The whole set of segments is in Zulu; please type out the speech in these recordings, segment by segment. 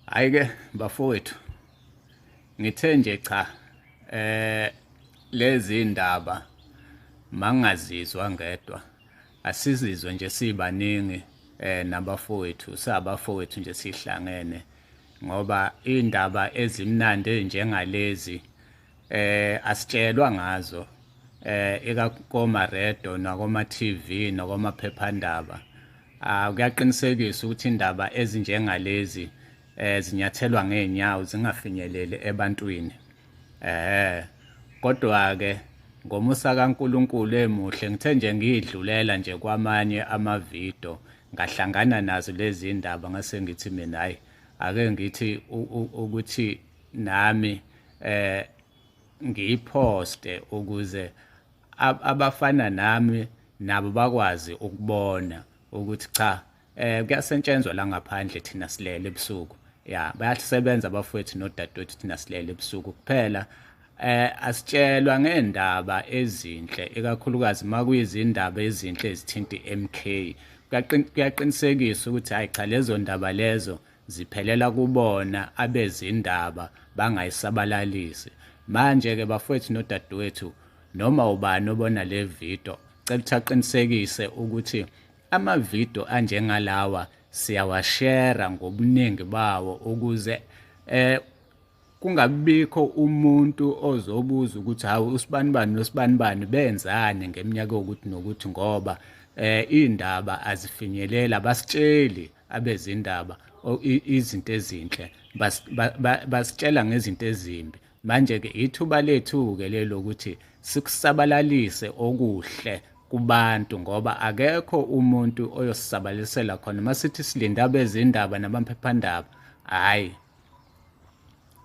Hhayi ke bafowethu, ngithe nje cha, lezi ndaba mangazizwa ngedwa, asizizwe nje sibaningi nabafowethu, sabafowethu nje sihlangene, ngoba indaba ezimnandi ezinjengalezi asitshelwa ngazo ekakoma radio nakoma TV nakomaphephandaba. Ah, kuyaqinisekisa ukuthi indaba ezinjengalezi zinyathelwa ngeenyawo zingafinyeleli ebantwini. Kodwa ke ngomusa kaNkuluNkulu emuhle, ngithe nje ngidlulela nje kwamanye amavidiyo, ngahlangana nazo lezi ndaba, ngase ngithi mina hayi, ake ngithi ukuthi nami ngiyiphoste ukuze abafana nami nabo bakwazi ukubona ukuthi cha, kuyasetshenzwa la ngaphandle, thina silele ebusuku. Ya, bayasebenza abafowethu nodadewethu, thina silele ebusuku kuphela. Asitshelwa ngendaba ezinhle, ikakhulukazi makuyizindaba ezinhle ezithinta iMK. Kuyaqinisekisa ukuthi hayi cha, lezo ndaba lezo ziphelela kubona abezindaba, bangayisabalalisi. Manje ke bafowethu nodadewethu, noma ubani obona le video, cela ukuthi aqinisekise ukuthi amavidiyo anjengalawa siyawashera ngobuningi bawo, ukuze kungabikho umuntu ozobuza ukuthi hawu, usibanibani nosibanibani benzani ngeminyaka yokuthi nokuthi, ngoba indaba azifinyelela, basitsheli abezindaba izinto ezinhle, basitshela ngezinto ezimbi. Manje ke ithuba lethu ke lelo ukuthi sikusabalalise okuhle kubantu, ngoba akekho umuntu oyosisabalisela khona masithi silinda abezindaba namaphephandaba. Hayi,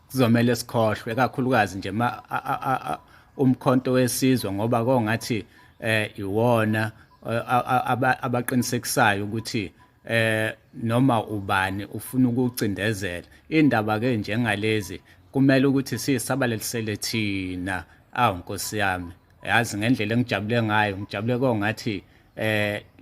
kuzomele sikhohlwe, kakhulukazi nje ma uMkhonto weSizwe, ngoba kongathi iwona abaqinisekisayo ukuthi noma ubani ufuna ukucindezela indaba ke njengalezi, kumele ukuthi sisabalalisele thina. Awu Nkosi yami, yazi ngendlela engijabule ngayo, ngijabule kongathi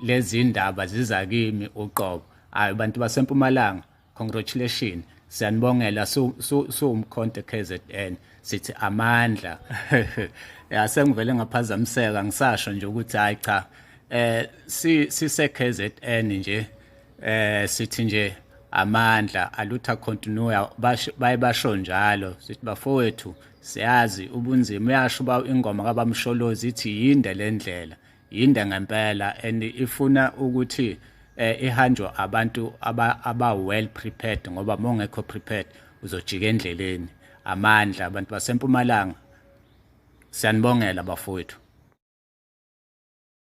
lezi ndaba ziza kimi uqobo. Hayi, bantu basempumalanga, congratulations, siyanibongela. Suwumkhonto KZN, sithi amandla. Ya, sengivele ngaphazamiseka, ngisasho nje ukuthi hayi cha, sise KZN nje, sithi nje amandla, a luta continua, baye basho njalo. Sithi bafowethu, siyazi ubunzima. Uyasho ba ingoma kaBamsholozi ithi yinde lendlela, yinde ngempela, and ifuna ukuthi ihanjwe abantu aba well prepared, ngoba mongekho prepared uzojika endleleni. Amandla, abantu basempumalanga, siyanibongela bafowethu.